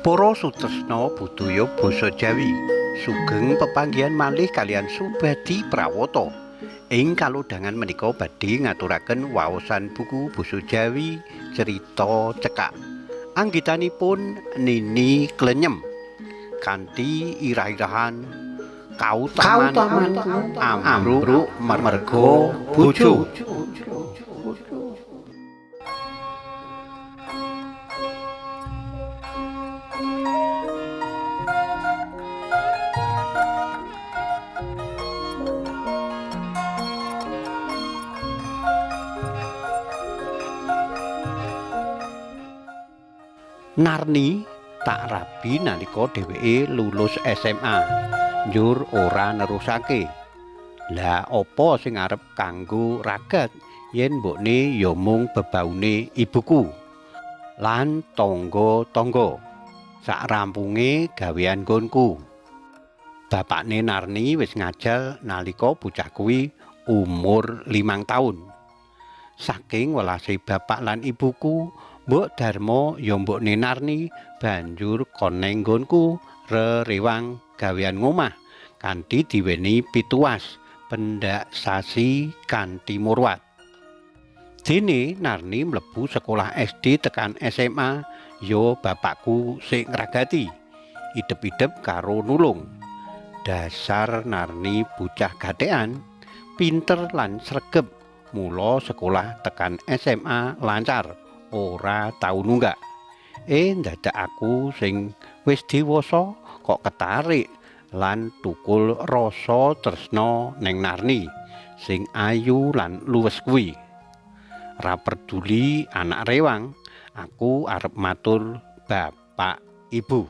Para sutresna budaya basa Jawi, sugeng pepanggihan malih kaliyan Subadi Prawata. Ing kalodhangan menika badhe ngaturaken waosan buku basa Jawi Crita Cekak. Anggitanipun Nini Klenyem kanthi irah-irahan Kautamanku ambruk merga bojo. Narni tak rabi nalika dheweke lulus SMA, njur ora nerusake. Lah apa sing arep kanggo ragat yen mbokne ya mung bebaune ibuku lan tangga-tangga sak rampunge gawean nggonku. Bapakne Narni wis ngajal nalika bocah kuwi umur 5 taun. Saking welase bapak lan ibuku, Mbok Darmo ya mbokne Narni banjur kon neng nggonku rerewang gawean ngomah kanthi diweni pituwas pendak sasi kanthi murwat. Dene Narni mlebu sekolah SD tekan SMA ya bapakku sing ngragati, idep-idep karo nulung. Dasar Narni bocah gathekan, pinter lan sregep, mula sekolah tekan SMA lancar. Ora tau nunggak. Ndadak aku sing wis dewasa kok ketarik lan tukul rasa tresna neng Narni sing ayu lan luwes kuwi. Ra peduli anak rewang, aku arep matur bapak ibu.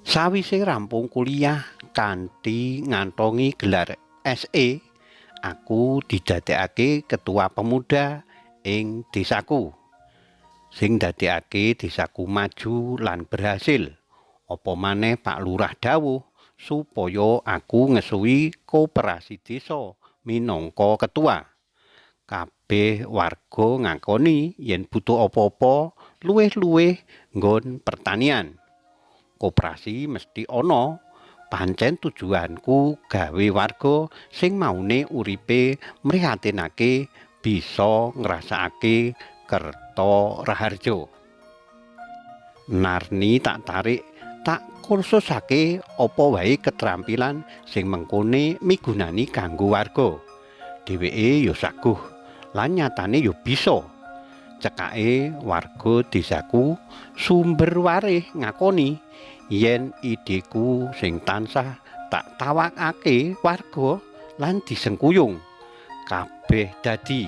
Sawise rampung kuliah kanthi ngantongi gelar SE, aku didadekake ketua pemuda ing desaku. Sing ndadekake desaku maju lan berhasil. Apa maneh Pak Lurah dawuh supaya aku ngesuwi koperasi desa minangka ketua. Kabeh warga ngakoni yen butuh apa-apa luwih-luwih nggon pertanian. Koperasi mesti ana. Pancen tujuanku gawe warga sing maune uripe mrihatinake bisa ngrasakake kerta raharja. Narni tak tarik, tak kursusake apa wae keterampilan sing mengkone migunani kanggo warga. Dheweke ya saguh lan nyatane ya bisa. Cekake warga desaku sumber warih ngakoni yen ideku sing tansah tak tawakake warga lan disengkuyung. Kabeh dadi.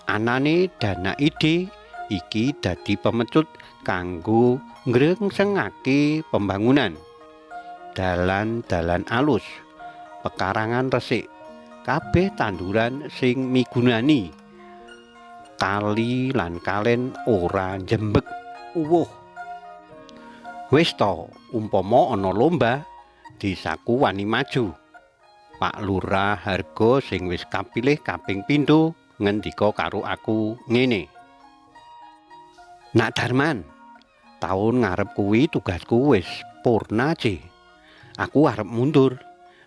Anane dana ide iki dadi pemecut kanggo ngrengsengake pembangunan. Dalan-dalan alus, pekarangan resik, kabeh tanduran sing migunani. Kali lan kalen ora njembek uwuh. Wis to, umpama ana lomba, desaku wani maju. Pak Lurah Hargo sing wis kapilih kaping pindho ngendika karo aku ngene. Nak Darman, taun ngarep kuwi tugasku wis purna ce. Aku arep mundur.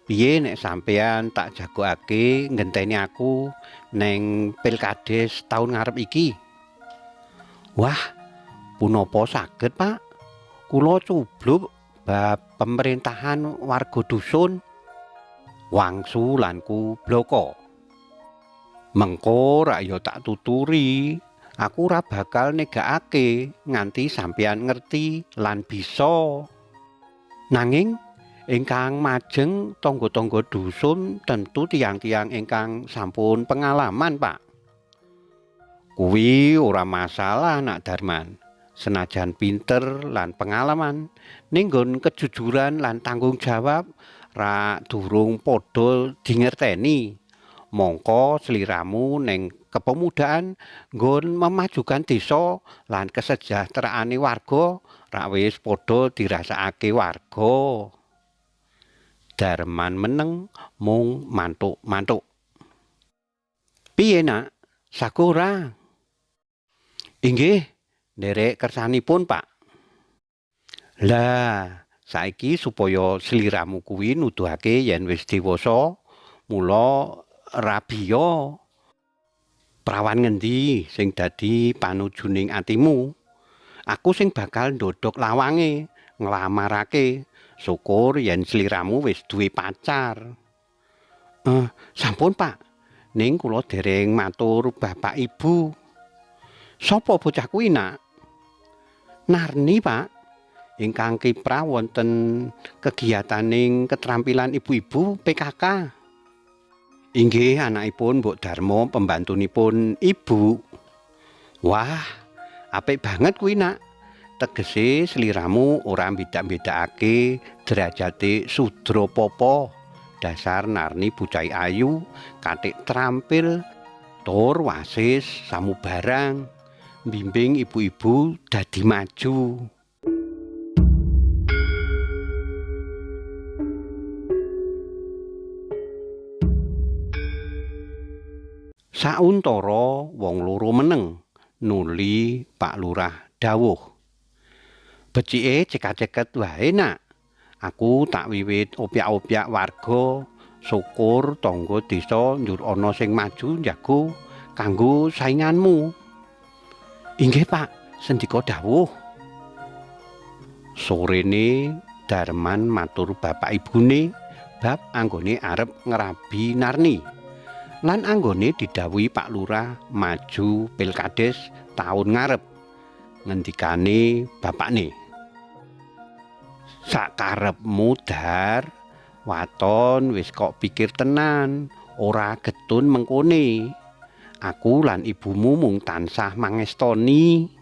Piye nek sampean tak jagokake ngenteni aku neng Pilkades taun ngarep iki? Wah, punapa saged, Pak? Kula cubluk bab pemerintahan warga dusun. Wangsulanku bloko. Mengko rak ya tak tuturi, aku ora bakal negakake nganti sampeyan ngerti lan bisa. Nanging ingkang majeng tangga-tangga dusun tentu tiyang-tiyang ingkang sampun pengalaman, Pak. Kuwi ora masalah, Nak Darman. Senajan pinter lan pengalaman, ning nggon kejujuran lan tanggung jawab ra durung padha dingerteni. Mongko sliramu ning kepemudaan nggon memajukan desa lan kesejahteraane warga rak wis padha dirasakake warga. Darman meneng mung mantuk-mantuk. Piye, Nak? Saguh ora? Inggih, nderek kersanipun, Pak. Lah, saiki supaya sliramu kuwi nuduhake yen wis dewasa, mula rabiya. Prawan ngendi sing dadi panujuning atimu? Aku sing bakal ndodhok lawange, nglamarake. Syukur yen sliramu wis duwe pacar. Sampun, Pak. Ning kula dereng matur bapak ibu. Sapa bocah kuwi, Nak? Narni, Pak. Ingkang kiprah wonten kegiyataning ketrampilan ibu-ibu PKK. Inggih anakipun Mbok Darmo pembantunipun ibu. Wah, apik banget kuwi, Nak. Tegese sliramu ora beda-bedakake derajate sudra papa. Dasar Narni bocah ayu, katik terampil, tur wasis samubarang, bimbing ibu-ibu dadi maju. Sauntara wong loro meneng, nuli Pak Lurah dawuh. Becike cekak-ceket wae, Nak. Aku tak wiwit opyak-opyak warga, syukur tangga desa njur ana sing maju njago kanggo sainganmu. Inggih, Pak, sendika dawuh. Sorene Darman matur bapak ibune bab anggone arep ngrabi Narni. Lan anggone didhawuhi Pak Lurah maju Pilkades taun ngarep. Ngendikane bapakne, sakarepmu Dar, waton wis kok pikir tenan, ora getun mengkone. Aku lan ibumu mung tansah mangestoni.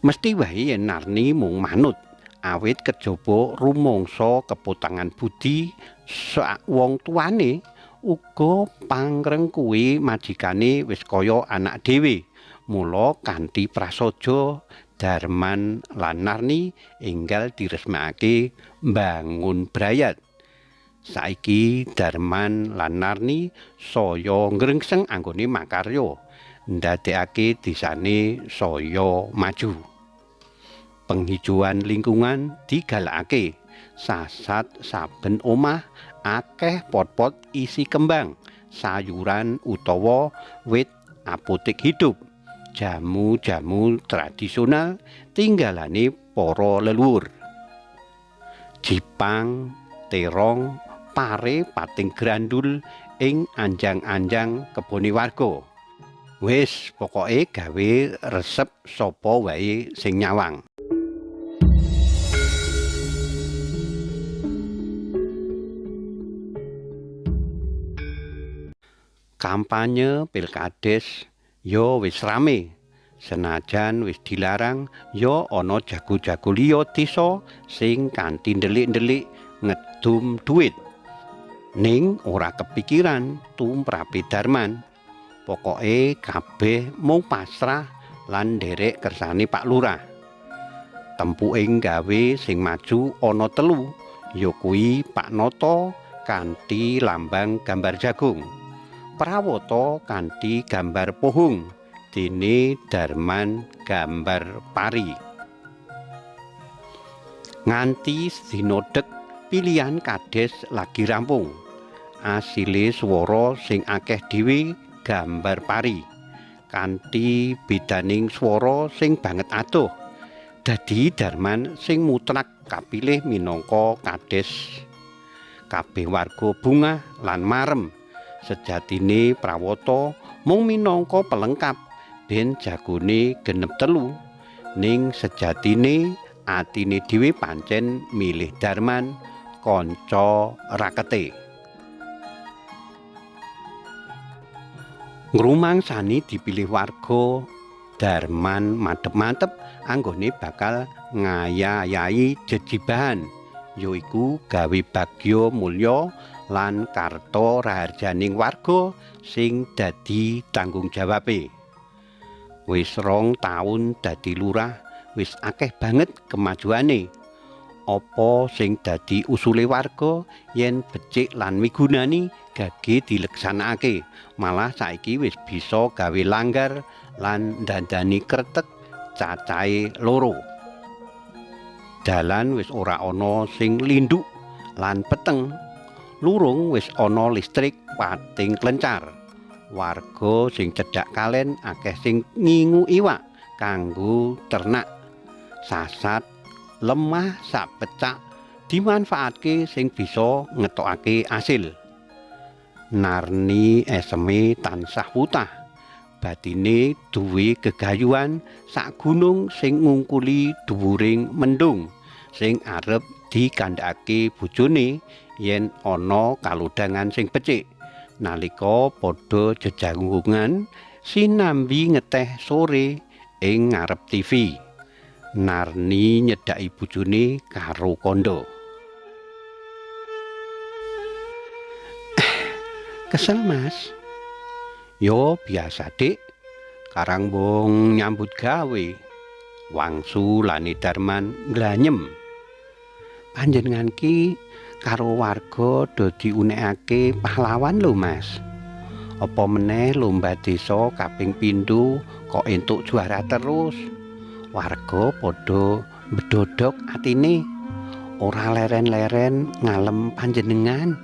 Mesti wae yen Narni mung manut, awit kejaba rumangsa kepotangan budi sak wong tuane, uga pangreng kuwi majikane wis kaya anak dhewe. Mula kanthi prasaja Darman lan Narni enggal diresmekake mbangun brayat. Saiki Darman lan Narni saya ngrengseng anggone makarya ndadekake desane saya maju. Penghijauan lingkungan digalakake, sasat saben omah akeh pot-pot isi kembang, sayuran utawa wit apotek hidup, jamu-jamu tradisional tinggalane para leluhur. Jipang, terong, pare pating grandul ing anjang-anjang kebone warga. Wis pokoke gawe resep sapa wae sing nyawang. Kampanye Pilkades ya wis rame. Senajan wis dilarang, ya ana jago-jago liya desa sing kanthi ndelik-ndelik ngedum duit. Ning ora kepikiran tumrape Darman. Pokoke kabeh mung pasrah lan nderek kersane Pak Lurah. Tempuke gawe sing maju ana telu, ya kuwi Pak Noto kanthi lambang gambar jagung, Prawata kanthi gambar pohung, dene Darman gambar pari. Nganti sedina dek pilihan kades lagi rampung. Asile swara sing akeh dhewe gambar pari, kanthi bedaning swara sing banget adoh. Dadi Darman sing mutlak kapilih minangka kades. Kabeh warga bungah lan marem. Sejatine Prawata mung minangka pelengkap ben jagone genep telu. Ning sejatine atine dhewe pancen milih Darman kanca rakete. Ngrumangsani dipilih warga, Darman madep-mantep anggone bakal ngayayahi jejibahan, yaiku gawe bagya mulya lan karta raharjaning warga sing dadi tanggung jawabe. Wis 2 taun dadi lurah, wis akeh banget kemajuane. Apa sing dadi usule warga yen becik lan migunani gage dileksanakake. Malah saiki wis bisa gawe langgar lan dandani kretek cacahe 2. Dalan wis ora ana sing linduk lan peteng. Lurung wis ana listrik pating klencar. Warga sing cedhak kalen akeh sing ngingu iwak kanggo ternak. Sasat lemah sak pecak dimanfaatke sing bisa ngetokake asil. Narni eseme tansah wutah. Batine duwe gegayuhan sak gunung sing ngungkuli dhuwuring mendung sing arep dikandhakake bojone yen ana kalodhangan sing becik. Nalika padha jejagungan sinambi ngeteh sore ing ngarep TV. Narni nyedhaki bojone karo kandha. Kesel, Mas. Yo biasa, Dik. Karang wong nyambut gawe. Wangsu lani Darman nglanyem. Panjenengan ki karo warga do diunekake pahlawan lho, Mas. Apa meneh lomba desa kaping pindho kok entuk juara terus. Warga padha mbedodok atine. Ora leren-leren ngalem panjenengan.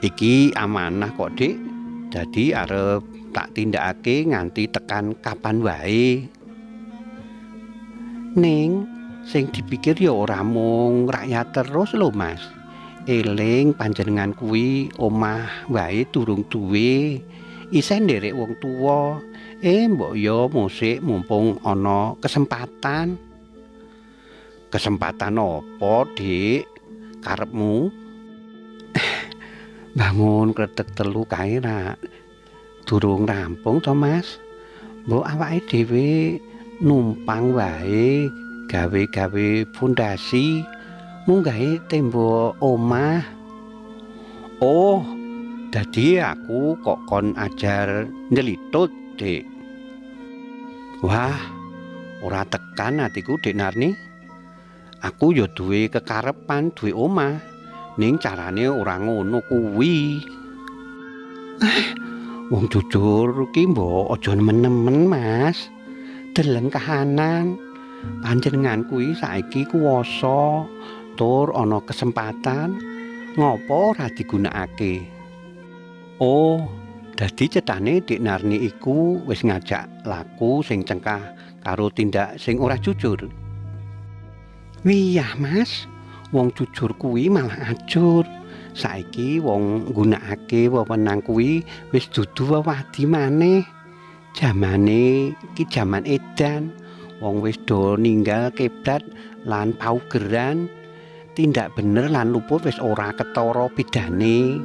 Iki amanah kok, Dik. Dadi arep tak tindakake nganti tekan kapan wae. Ning sing dipikir ya ora mung rakyat terus lho, Mas. Eling panjenengan kuwi omah wae durung duwe. Isih nderek wong tuwa. Mbok ya musik mumpung ana kesempatan. Kesempatan apa, Dik? Karepmu? Bangun kredeg telu kae ra durung rampung to, Mas. Mbok awake dhewe numpang wae gawe-gawe pondasi munggahe tembok omah. Oh, dadi aku kok kon ajar nyelitut, Dik. Wah, ora tekan atiku, Dik Narni. Aku ya duwe kekarepan duwe omah. Ning carane ora ngono kuwi. Wong jujur ki mbok aja nemen-nemen, Mas. Deleng kahanan. Panjenengan kuwi saiki kuwasa tur ana kesempatan, ngopo ora digunakake? Oh, dadi cetane Dik Narni iku wis ngajak laku sing cengkah karo tindak sing ora jujur. Wiyah, Mas. Wong jujur kuwi malah ajur. Saiki wong nggunakake wewenang kuwi wis dudu wewadi maneh. Jamane iki jaman edan. Wong wis do ninggal kiblat lan paugeran. Tindak bener lan luput wis ora ketara bedane.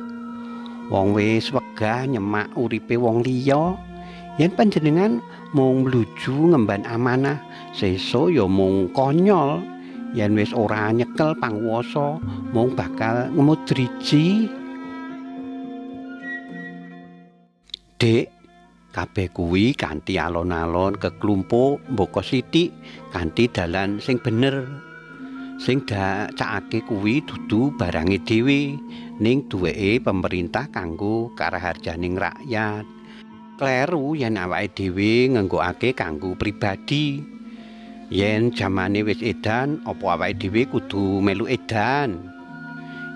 Wong wis wegah nyemak uripe wong liya. Yen panjenengan mung mluju ngemban amanah, sesuk ya mung konyol. Yen wis ora nyekel panguwasa, mung bakal ngemudriji. Dik, kabeh kuwi kanthi alon-alon keklumpuk mboko sithik kanthi dalan sing bener. Sing dacakake kuwi dudu barange dhewe, ning duweke pemerintah kanggo karaharjaning rakyat. Kleru yen awake dhewe ngenggokake kanggo pribadi. Yen jamane wis edan, apa awake dhewe kudu melu edan?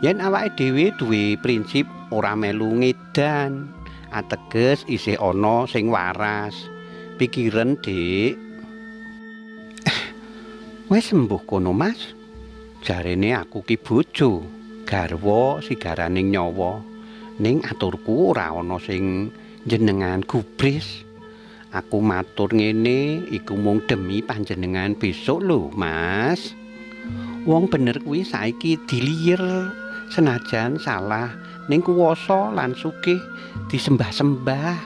Yen awake dhewe duwe prinsip ora melu ngedan, ateges isih ana sing waras. Pikiren, Dik. Wis sembuh kono, Mas. Jarene aku ki bojo, garwa sigaraning nyawa. Ning aturku ora ana sing jenengan gubris. Aku matur ngene iku mung demi panjenengan besok lho, Mas. Wong bener kuwi saiki diliyer senajan salah ning kuwasa lan sugih disembah-sembah.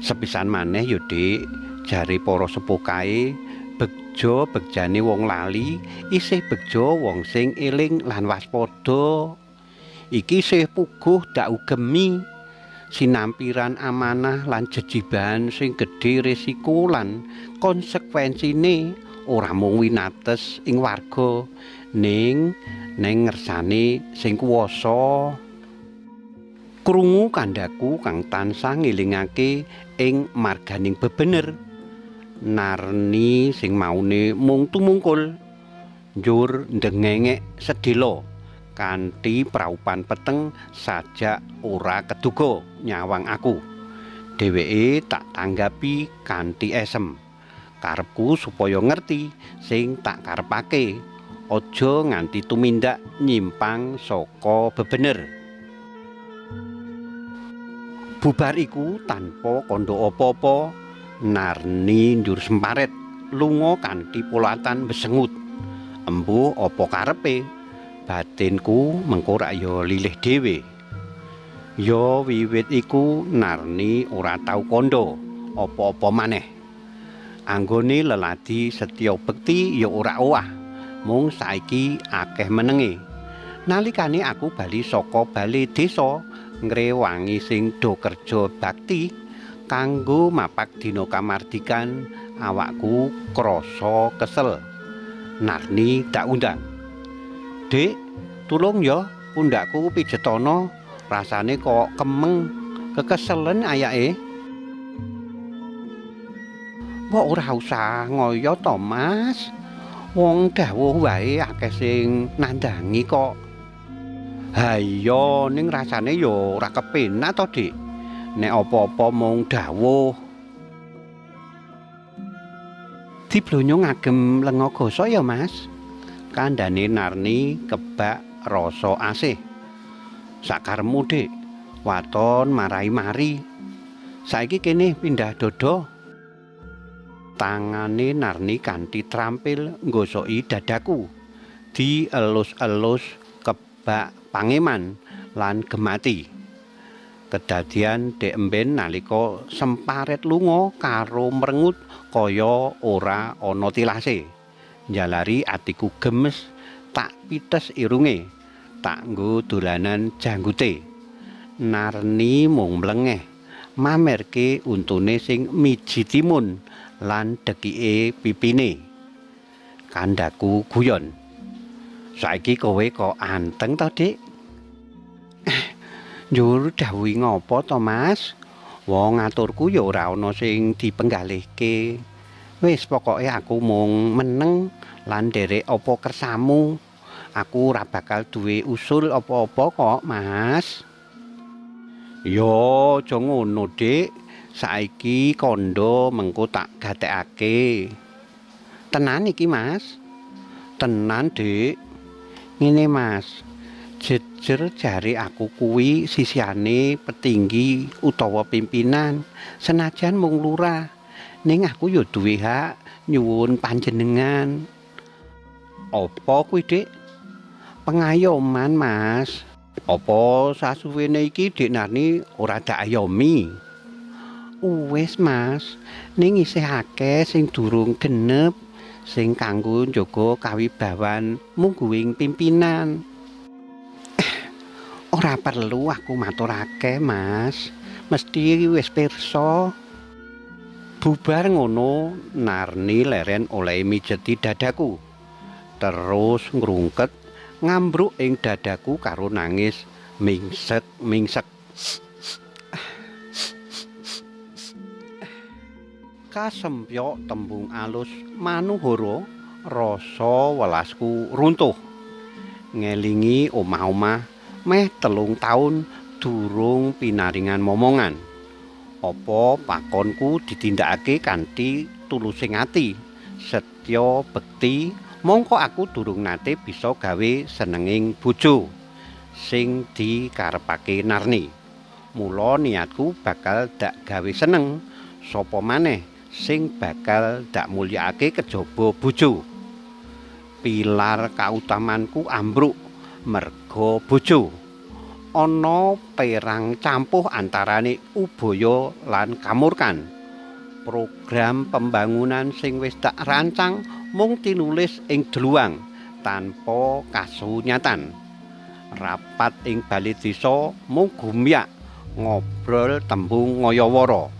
Sepisan maneh yo, Dik, jare para sepuh kae begjo begjane wong lali isih begjo wong sing eling lan waspada. Iki isih puguh dak ugemi. Sinampiran amanah lan jejibahan sing gedhe risiko lan konsekuensine ora mung winates ing warga ning neng ngersane sing kuwasa. Krungu kandhaku kang tansah ngelingake ing marganing bebener. Narni sing maune mung tumungkul njur ndengengek sedhela kanthi praupan peteng sajak ora keduga nyawang aku. Dheweke tak tanggapi kanthi esem. Karepku supaya ngerti sing tak karepake, aja nganti tumindak nyimpang saka bebener. Bubar iku tanpa kandha apa-apa, Narni njur semparet lunga kanthi polatan besengut. Embuh apa karepe? Batinku mengko rak ya lilih dhewe. Ya wiwit iku Narni ora tau kandha apa-apa maneh. Anggone leladi setya bekti ya ora owah, mung saiki akeh menenge. Nalikane aku bali saka bale desa ngrewangi sing do kerja bakti kanggo mapak dina kamardikan, awakku krasa kesel. Narni tak undang. "Dik, tulung ya pundakku pijetana, rasane kok kemeng, kekeselen ayake." "Mbok ora usah ngoyo to, Mas. Wong dawuh wae akeh sing nandangi kok." "Ha iya, ning rasane ya ora kepenak to, Dik. Nek apa-apa mung dawuh." "Diblonyo ngagem lenga gosok ya, Mas?" kandhane Narni kebak rasa asih. "Sakaremu, Dik. Waton marai mari. Saiki kene pindah dodo." Tangane Narni kanthi trampil nggosoki dadaku. Dielus-elus kebak pangeman lan gemati. Kedadian dek emben nalika semparet lunga karo mrengut kaya ora ana tilase. Njalari atiku gemes, tak pites irunge, tak nggo dolanan janggute. Narni mung mlengeh, mamerke untune sing miji timun lan dekike pipine. Kandhaku guyon. "Saiki kowe kok anteng to, Dik?" "Njur dawuhi ngopo to, Mas? Wong aturku ya ora ana sing dipenggalihke. Wis pokoke aku mung meneng lan nderek apa kersamu. Aku ora bakal duwe usul apa-apa kok, Mas." "Ya aja ngono, Dik. Saiki kandha mengko tak gatekake." "Tenan iki, Mas?" "Tenan, Dik. Ngene, Mas. Jejer jare aku kuwi sisihane petinggi utawa pimpinan, senajan mung lurah. Ning aku ya duwe hak nyuwun panjenengan." "Apa kuwi, Dik?" "Pengayoman, Mas." "Apa sasuwene iki Dik Narni ora dak ayomi?" "Wis, Mas, ning isih akeh sing durung genep sing kanggo njaga kawibawan mungguing pimpinan." "Ora perlu aku maturake, Mas. Mesti wis pirsa." Bubar ngono, Narni leren oleh mijeti dadaku. Terus ngrungket ngambruk ing dadaku karo nangis mingsek-mingsek. Kasempyok tembung alus manuhara, rasa welasku runtuh. Ngelingi omah-omah meh 3 taun durung pinaringan momongan. Apa pakonku ditindakake kanthi tulusing ati, setya bekti, mongko aku durung nate bisa gawe senenging bojo sing dikarepake Narni. Mula niatku bakal dak gawe seneng sapa maneh sing bakal dak mulyakake kejaba bojo. Pilar kautamanku ambruk merga bojo. Ana perang campuh antarane ubaya lan kamurkan. Program pembangunan sing wis tak rancang mung tinulis ing dluwang tanpa kasunyatan. Rapat ing bale desa mung gumyak ngobrol tembung ngayawara.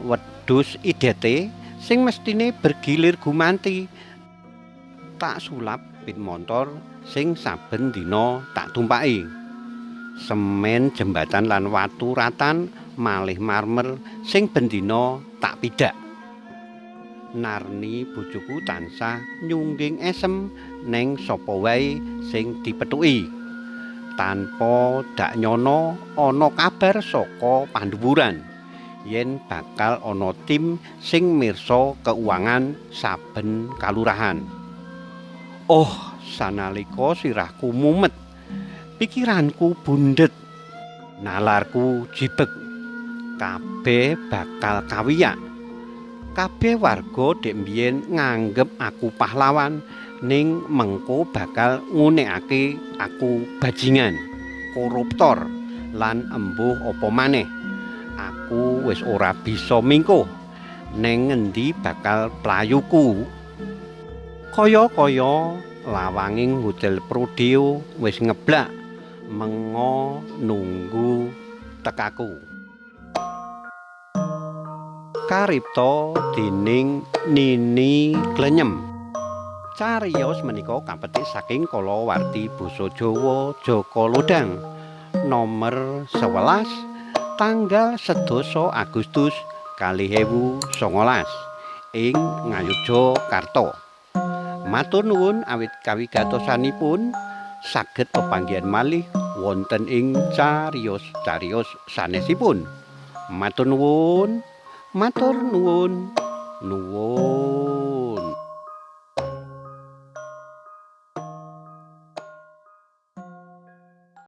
Wedhus idete sing mestine bergilir gumanti tak sulap pit montor sing saben dina tak tumpaki. Semen jembatan lan watu ratan malih marmer sing bendina tak pidak. Narni bojoku tansah nyungging esem neng sapa wae sing dipethuki. Tanpa dak nyono ana kabar saka pandhuwuran yen bakal ana tim sing mirsa keuangan saben kalurahan. Oh, sanalika sirahku mumet, pikiranku bundet, nalarku jibeg, kabeh bakal kawiyak. Kabeh warga dek mbiyen nganggep aku pahlawan, ning mengko bakal ngunekake aku bajingan, koruptor, lan embuh apa maneh. Aku wis ora bisa mingkuh, neng ngendi bakal playuku. Kaya-kaya lawanging Hotel Prodeo wis ngeblak, mengo nunggu tekaku. Karipta dening Nini Klenyem. Cariyos menika kapetik saking kalawarti basa Jawa Jaka Lodhang nomer 11 tanggal 11 Agustus 2019 ing Ngayogyakarta. Matur nuwun awit kawigatosanipun saged pepanggihan malih wonten ing cariyos-cariyos sanesipun. Matur nuwun. Matur nuwun, nuwun.